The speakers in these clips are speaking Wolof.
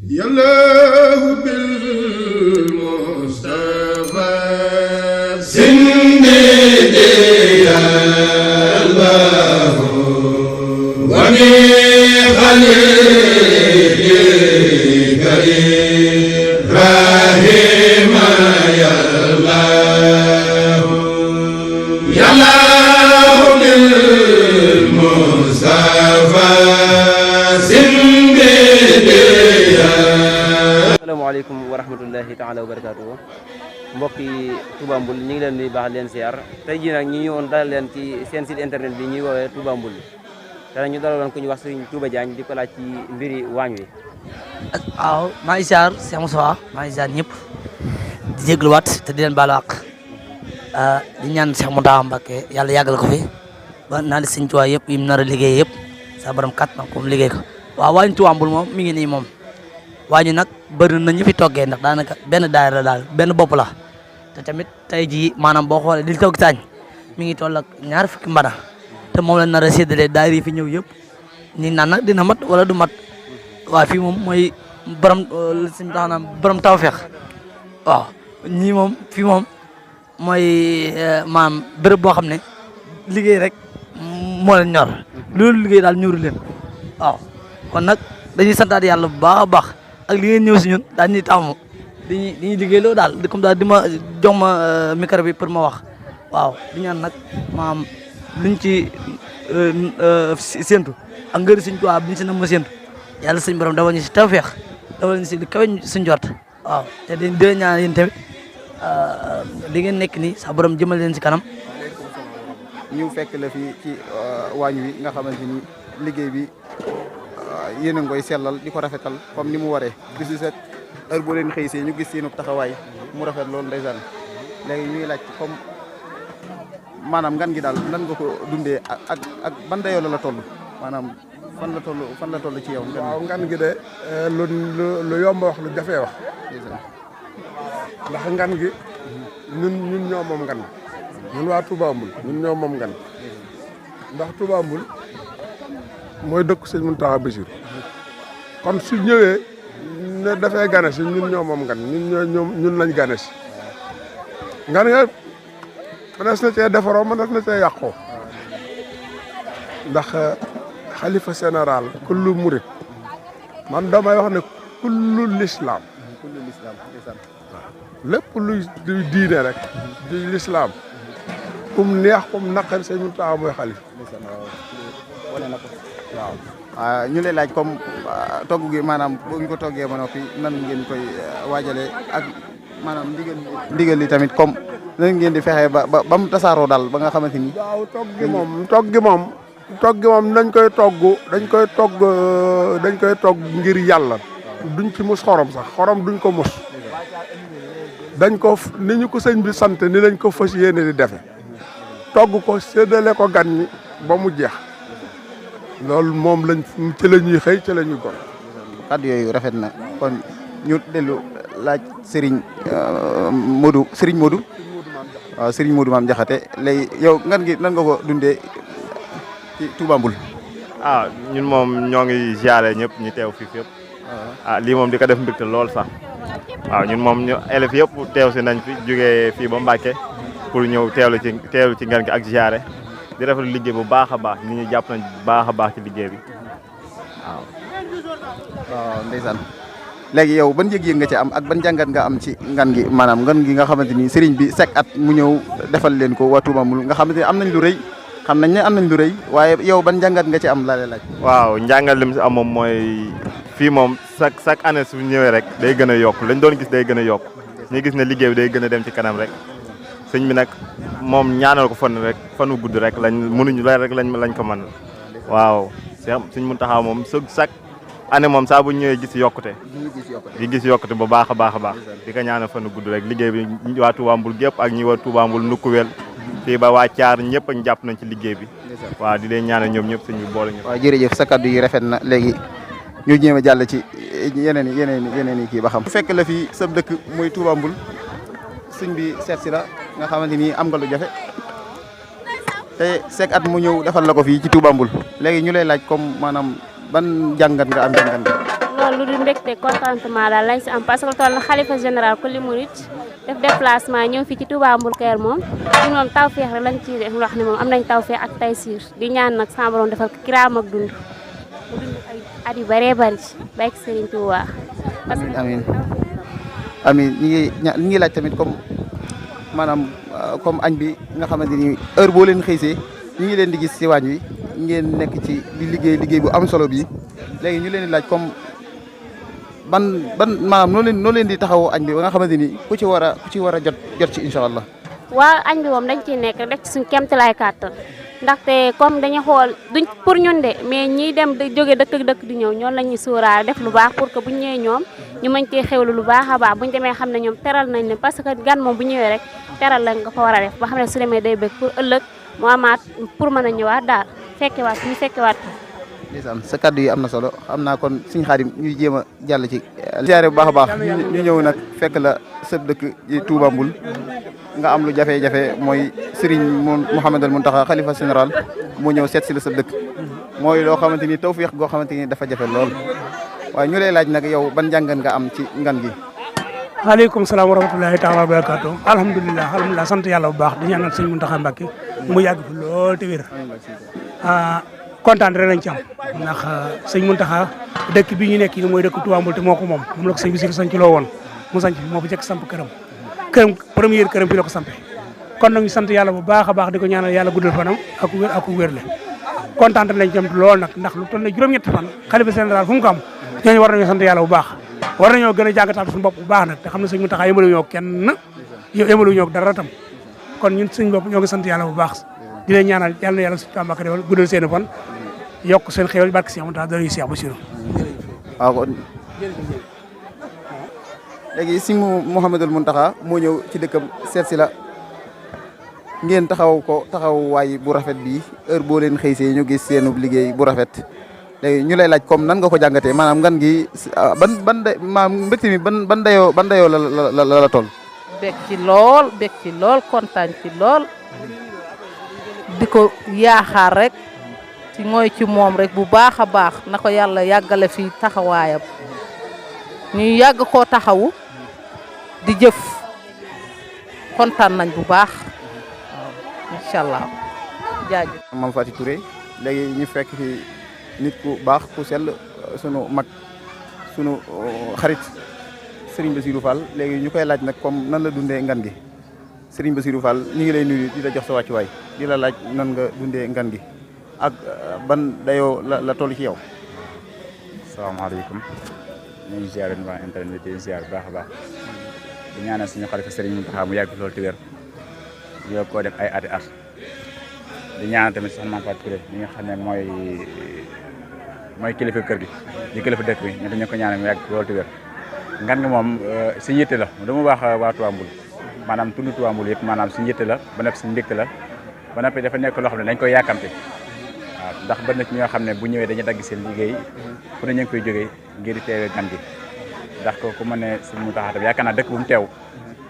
يالله بالمصطفى سندي يا الله ومن خليل كريم رحيم يا الله يا الله بالمصطفى asalaamaaleykum wa rahmatullahi taala wa barakaatuhu mbokki Touba Mboul ñu ngi leen di baax leen siyaar tey jii nag ñu ñëwoon dalal leen ci seen site internet bi ñuy woowee Touba Mboul te nag ñu dalaloon ko ñu wax Serigne Touba Diagne di ko laaj ci mbiri waañ wi. waaw maa ngi siyaar Cheikh Moussa maa ngi siyaar ñëpp di jégluwaat te di leen baalu àq di ñaan Cheikh Mountakha Mbacké yàlla yàggal ko fi ba naa di Serigne Touba yëpp yi mu nar a liggéey yëpp sa borom kat na ko mu liggéey ko waaw waañ Touba Mboul moom mi ngi nii moom waañu nag bëri na ñu fi toggee ndax daanaka benn daayira daal benn bopp la te tamit tey jii maanaam boo xoolee li togg saañ mi ngi toll ak 20 fukki mbana te moom la nar a séddale daayira yi fi ñëw yëpp ni naan nag dina mat wala du mat waaw fii moom mooy borom suñu taxanaam borom tawfeex waaw ñii moom fii moom mooy maanaam béréb boo xam ne liggéey rek moo leen ñor loolu liggéey daal ñoru leen waaw kon nag dañuy santaat yàlla bu baax a baax ak li ngeen ñëw si ñun daal ñuy tàmm dañuy liggéey loolu daal comme daal di ma jox ma micro bi pour ma wax waaw di ñaan nag maam luñ ci séntu ak ngëri suñ tubaab biñu si na ma séntu yàlla suñ borom dawal ñu si tawfeex dawal ñu si li kawe suñ jot waaw te di ñaan yéen tamit li ngeen nekk nii sa borom jëmal leen si kanam. ñu fekk la fi ci waañ wi nga xamante ni liggéey bi yéen a ngi koy sellal di ko rafetal comme ni mu waree bis bu set heure boo leen xëy see ñu gis seenu taxawaay mu rafet loolu ndeysaan léegi ñuy laaj comme maanaam ngan gi daal nan nga ko dundee ak ban dayoo la toll maanaam fan la toll ci yow. waaw ngan gi de lu yomb wax lu jafee wax ndax ngan gi ñun ñoo moom ngan ñun waa Touba Mboul ñun ñoo moom ngan ndax Touba Mboul mooy dëkk sëñ Mountakha Bassirou kon su ñëwee ne dafay gane si ñun ñoo moom ngan ñun lañ gane si ngan nga mënees na cee defaroo mënees na cee yàqoo ndax xalifa général kullu murit man damay wax ne kullu l'islam lépp luy diine rek di l'islam kum neex kum naqari sëñ Mountakha mooy xalifa waaw ñu lay laaj comme togg gi maanaam bu ñu ko toggee ba noppi nan ngeen koy waajalee ak maanaam ndigal li tamit comme nan ngeen di fexe ba mu tasaaroo daal ba nga xamante ni. waaw togg gi moom dañ koy togg ngir yàlla duñ ci mus xorom sax xorom duñ ko mus dañ ko ni ñu ko sëñ bi sant ni lañ ko fas yéene di defe togg ko séddale ko gan ñi ba mu jeex loolu moom lañ ci la ñuy xëy ci la ñuy gon. kàddu yooyu rafet na kon ñu dellu laaj Serigne Modou waaw Serigne Modou Mame Diakhaté léegi yow ngan gi nan nga ko dundee ci Touba Mboul. ñun moom ñoo ngi ziare ñëpp ñu teew fii fépp lii moom di ko def mbégte lool sax waaw ñun moom ñu élèves yëpp teew si nañ fi jógee fii ba Mbacké pour ñëw teewlu ci ngan gi ak ziare. di rafetlu liggéey bu baax a baax nit ñi jàpp nañ bu baax a baax ci liggéey bi waaw. waaw ndeysaan léegi yow ban yëg-yëg nga ci am ak ban jàngat nga am ci ngan gi maanaam ngan gi nga xamante ni sëriñ bi chaque at mu ñëw defal leen ko waa Touba Mboul nga xamante ni am nañ lu rëy xam nañ ne am nañ lu rëy waaye yow ban jàngat nga ci am laa lay laaj. waaw njàngat li mu si am moom mooy fii moom chaque année su ñëwee rek day gën a yokk lañ doon gis day gën a yokk ñu gis ne liggéey bi day gën a dem ci kanam rek. sëñ bi nag moom ñaanal ko fanu gudd rek mënuñu rek lañ ko mën waaw sëñ Mountakha moom chaque année moom saa bu ñëwee gis yokkute di gis yokkute bu baax a baax di ko ñaanal fanu gudd rek liggéey bi waa Touba Mboul gépp ak ñi waa Touba Mboul Nukkuwel fii ba waa Thiar ñëpp ak jàpp nañ ci liggéey bi waaw di leen ñaanal ñoom ñëpp sëñ bi boole ñu. waaw jërëjëf sa kaddu yi rafet na léegi ñu jéem a jàll ci yeneen i kii ba xam. bu fekk la fi sab dëkk muy Touba Mboul sëñ bi seet si la nga xamante ni am nga lu jafe te chaque at mu ñëw defal la ko fii ci Touba Mboul léegi ñu lay laaj comme maanaam ban jàngat nga am jàngat nga. loolu lu dul mbégte contentement daal lañ si am parce que toll na xalifa général ku li murit def déplacement ñëw fii ci Touba Mboul Kayor moom ñu moom tawfeex rek lañ ci def wax ne moom am nañ tawfeex ak taysiir di ñaan nag sama borom defal ko kiraam ak dund mu dund ay at yu bëree bëri barke Serigne Touba. amiin amiin ñi ngi laaj tamit comme maanaam comme añ bi nga xamante ni heure boo leen xëysee ñu ngi leen di gis ci waañ wi ngeen nekk ci di liggéey bu am solo bi léegi ñu leen di laaj comme ban maanaam noo leen di taxawoo añ bi ba nga xamante ni ku ci war a jot ci incha allah. waaw añ bi moom dañ ciy nekk def ci suñu kéemtalaay kàttan ndaxte comme dañuy xool duñ pour ñun de mais ñiy dem di jóge dëkk ak dëkk di ñëw ñoom la ñuy sóoraale def lu baax pour que buñ ñëwee ñoom ñu mën cee xewlu lu baax a baax buñ demee xam ne ñoom teral nañ leen parce que gan moom bu ñëwee rek teral la nga ko war a def ba xam ne su demee day bëgg pour ëllëg mu amaat pour mën a ñëwaat daal fekkewaat ñu fekkewaat ko. ndeysaan sa kaddu yi am na solo xam naa kon Sëñ Xaadim ñuy jéem a jàll ci ziyaare bu baax a baax ñu ñëw nag fekk la sëb dëkk ci Touba Mboul nga am lu jafe-jafe mooy Serigne Mouhamadul Mountakha xalifa général moo ñëw seet si la sëb dëkk mooy loo xamante ni tawfeex goo xamante ni dafa jafe lool waaye ñu lay laaj nag yow ban jàngat nga am ci ngan gi. waaleykum salaam wa rahmatulahi taala wa barakaatu alhamdulilah sant yàlla bu baax di ñaanal sëñ Mountakha Mbacké mu yàgg fi lool te wér kontaan rek lañ ci am ndax sëñ Mountakha dëkk bi ñu nekk nii mooy dëkk Touba Mboul te moo ko moom la ko sëñ bi sanc loo woon mu sanc moo fi jëkk samp këram première këram fi la ko sampe kon nag ñu sant yàlla bu baax a baax di ko ñaanal yàlla guddal fanam ak wér le kontaan lañ ci am lool nag ndax lu toll ne juróom-ñetti fan xalifa général fu mu ko am ñooñu war nañoo sant yàlla bu baax war nañoo gën a jàngataat suñu bopp bu baax nag te xam ne sëñ Mountakha yëmalu ñoo kenn yëmalu ñoo dara tam kon ñun suñu bopp ñoo ngi sant yàlla bu baax di leen ñaanal yàlla na yàlla suñu Mbacké defal guddal seen fan yokk seen xéwal barke si Mountakha doon yu Cheikh Bassirou waaw kon léegi si Mouhamadul Mountakha moo ñëw ci dëkkam seet si la ngeen taxawaay bu rafet bi heure boo leen xëysee ñu gis seenu liggéey bu rafet léegi ñu lay laaj comme nan nga ko jàngatee maanaam ngan gi maanaam mbégte mi ban dayoo la toll. bég ci lool kontaan ci lool di ko yaakaar rek ci mooy ci moom rek bu baax a baax na ko yàlla yàggale fi taxawaayam ñu yàgg koo taxawu di jëf kontaan nañ bu baax waaw incha allah jaajëf. Mame Faty Touré léegi ñu fekk fi nit ku baax ku sell sunu mag sunu xarit Serigne Bassirou Fall léegi ñu koy laaj nag comme nan la dundee ngan gi Serigne Bassirou Fall ñu ngi lay nuyu di la jox sa wàccuwaay di la laaj nan nga dundee ngan gi ak ban dayoo la toll ci yow. salaamaaleykum ñu ngi ziar waa internet bi di ziar bu baax a baax di ñaanal suñu xalifa Serigne Mountakha mu yàgg loolu te wér ñu ko def ay ati at di ñaanal tamit soxna Mame Faty Touré ñi nga xam ne mooy kilifa kër gi di kilifa dëkk bi ñu ko ñaanal mu yàgg loolu te wér ngan nga moom suñu yitte la dama wax waa Touba Mboul maanaam tund Touba Mboul yëpp maanaam suñu yitte la ba noppi suñu mbégte la ba noppi dafa nekk loo xam ne dañ koy yàkkamte waaw ndax bari na ci ñoo xam ne bu ñëwee dañuy dagg seen liggéey fu ne ñu ngi koy jógee ngir teewee gan gi ndax ko ku mën ne suñu mu taxatam yaakaar naa dëkk bu mu teew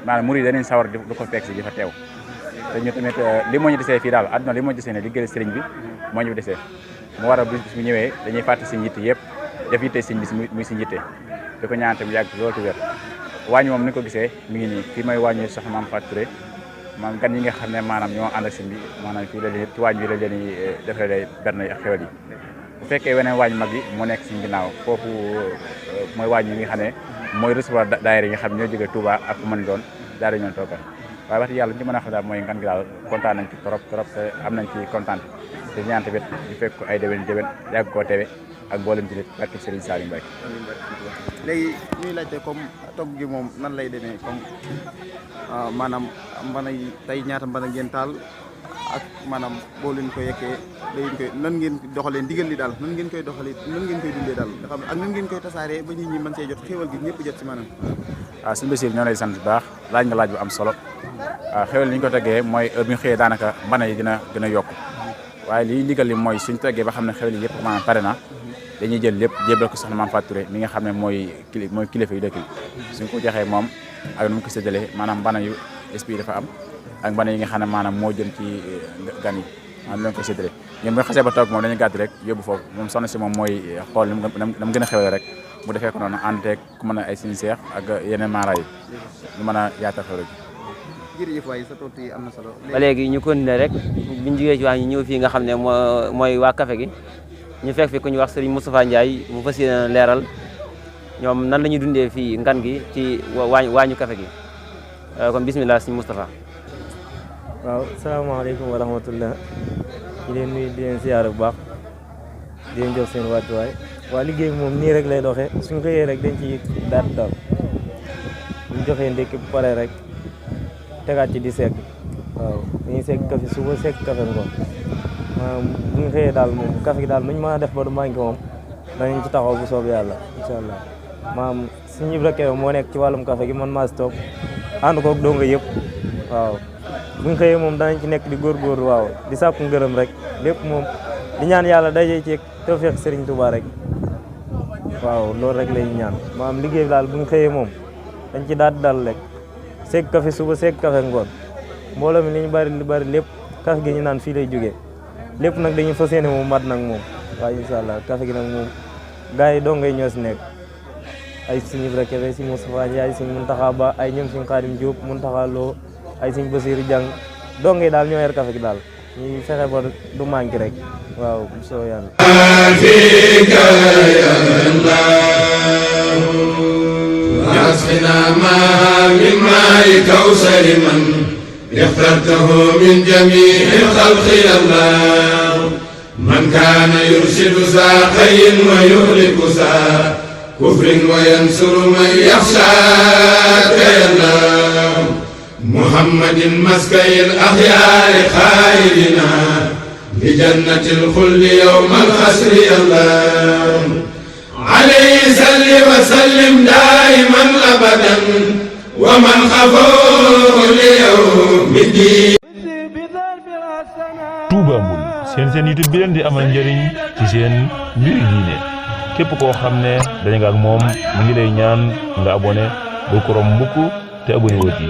maanaam murid danañ sawar du ko fekk si di fa teew te ñu tamit li moo ñu desee fii daal àdduna li moo desee ne liggéey sëriñ bi moo ñu desee mu war a bis bu ñëwee dañuy fàtte seen yitte yëpp def yitte sëriñ bi muy seen yitte di ko ñaan tamit yàgg loolu te wér waañu moom ni ko gisee mi ngi nii fii may waañu soxna Mame Faty Touré maanaam gan yi nga xam ne maanaam ñoo ànd ak sëriñ bi maanaam fii la leen ci waañ bi la leen di defaree berne ak xewal yi bu fekkee weneen waañ mag yi moo nekk suñu ginnaaw foofu mooy waañ yi nga xam ne mooy recevoir daayira yi nga xam ne ñoo jógee Touba ak fu mën doon daal di ñoon toogal waaye wax dëgg yàlla li ñu mën a xam daal mooy ngan gi daal kontaan nañ ci trop te am nañ ci kontaan te ñaan tamit ñu fekk ko ay déwén yàgg koo tewe ak mboolem ci nit barke Serigne Saliou Mbacké. léegi ñuy laajte comme togg gi moom nan lay demee comme maanaam mbana yi tey ñaata mbana ngeen taal ak maanaam boo leen ko yekkee nan ngeen doxalee ndigal li daal nan ngeen koy doxalee nan ngeen koy dundee daal nga xam ak nan ngeen koy tasaaree ba nit ñi mën see jot xéwal gi ñëpp jot si maanaam. waaw sëñ Bassirou ñoo lay sant bu baax laaj nga laaj bu am solo waaw xéwal li ñu ko teggee mooy heure bi ñu xëyee daanaka mbana yi dina gën a yokk waaye liy ndigal li mooy suñ teggee ba xam ne xéwal yi yëpp maanaam pare na dañuy jël lépp jébal ko soxna Mame Faty Touré mi nga xam ne mooy kilifa yu dëkk bi suñ ko joxee moom ak nu mu ko séddalee maanaam mbana yu esprit dafa am ak mbana yi nga xam ne maanaam moo jëm ci gan yi maanaam lañ koy séddale ñun bu xasee ba toog moom dañuy gàtt rek yóbbu foofu moom soxna si moom mooy xool nam gën a xewle rek mu defee ko noonu ànd teeg ku mën a ay suñu seex ak yeneen maara yi ñu mën a yaatal xew gi. jërëjëf waay sa tontu yi am na solo. ba léegi ñu continuer rek biñu jógee ci wax ñu ñëw fii nga xam ne mooy waa café gi ñu fekk fi ku ñu wax Serigne Moustapha Ndiaye mu fas yéene leeral ñoom nan la ñuy dundee fii ngan gi ci waañu café gi kon bismillah Serigne Moustapha. waaw salaamaaleykum wa rahmatullah ñu leen nuyu di leen siyaare bu baax di leen jox seen wàccuwaay waa liggéey bi moom nii rek lay doxee suñ xëyee rek dañ ci daal buñ joxee ndékki bu pare rek tegaat ci di segg waaw dañuy segg café suba segg café ngoon maanaam bu ñu xëyee daal moom café gi daal nuñ mën a def ba du manqué moom danañ ci taxaw bu soob yàlla incha allah maanaam suñu Ibra Kebe moo nekk ci wàllum café gi man maa si toog ànd koog doo nga yëpp waaw bu ñu xëyee moom danañ ci nekk di góorgóorlu waaw di sàkku ngërëm rek lépp moom di ñaan yàlla daje ci tawfeex Serigne Touba rek waaw loolu rek lay ñaan maanaam liggéey bi daal bu ñu xëyee moom dañ ci daal dal rek segg café suba segg café ngoon mbooloo mi li ñu bari lépp café gi ñu naan fii lay jógee lépp nag dañuy fas yéene moom mat nag moom waaw incha allah café gi nag moom gars yi doo ngay ñoo si nekk ay suñu Ibra Kebe si Moustapha Ndiaye suñ Muntaxa Ba ay ñoom suñ Xaadim Diop Muntaxa Lo ay suñ Basiru Jàng doo ngay daal ñoo yor café gi daal ñuy fexe ba du manqué rek waaw bu soo yàlla يسقنا ماء من ماء كوثر من اخترته من جميع الخلق يا الله من كان يرشد ساقي ويهلك ساق كفر وينصر من يخشاك يا الله محمد مسكي الأخيار خائرنا بجنة الخلد يوم الحشر يا الله عليه صل وسلم دائما ابدا ومن خفوه ليوم الدين. Touba Mboul seen YouTube bi leen di amal njëriñ ci seen mbiri diine képp koo xam ne dañu nga ak moom mu ngi lay ñaan nga abonné bu ko rom mbukk te abonné woo ci